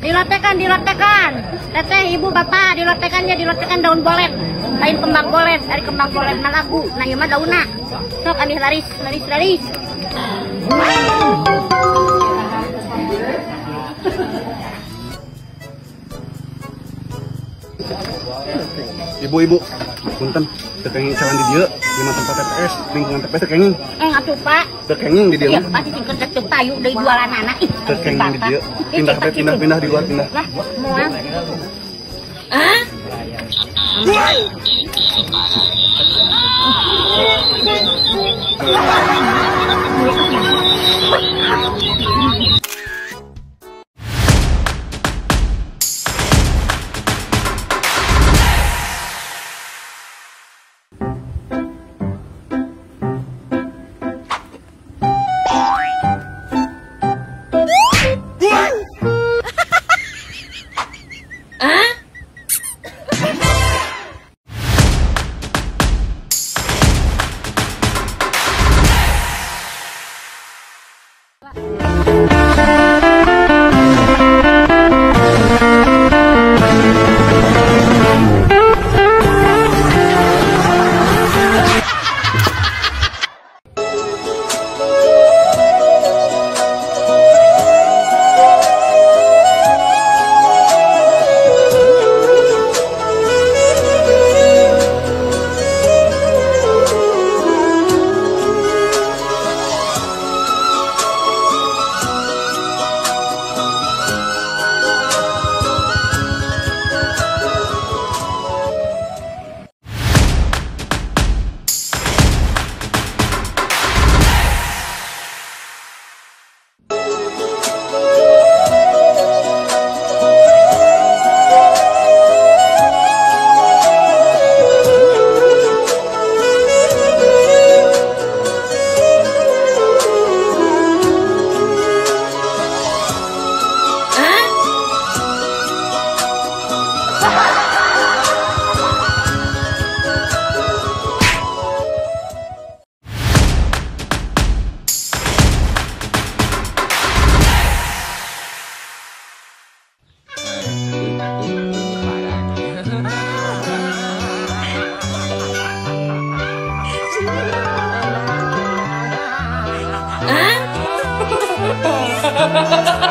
Dilotekan, dilotekan. Teteh, ibu, bapak, dilotekannya, dilotekan daun bolet. Lain kembang bolet, dari kembang bolet na lagu. Nah, ieu mah daunna. Sok ambil laris, laris, laris. Ibu-ibu, punten, teu kenging jalan di dieu, di mah tempat TPS, lingkungan TPS teu kenging. Atuh, Pak. Teu kenging di dieu. Iya, pasti sing kerja teu payu deui jualanana. Ih, teu kenging di dieu. Pindah pindah pindah di luar pindah. Lah, moal. Hah? Ha ha ha ha!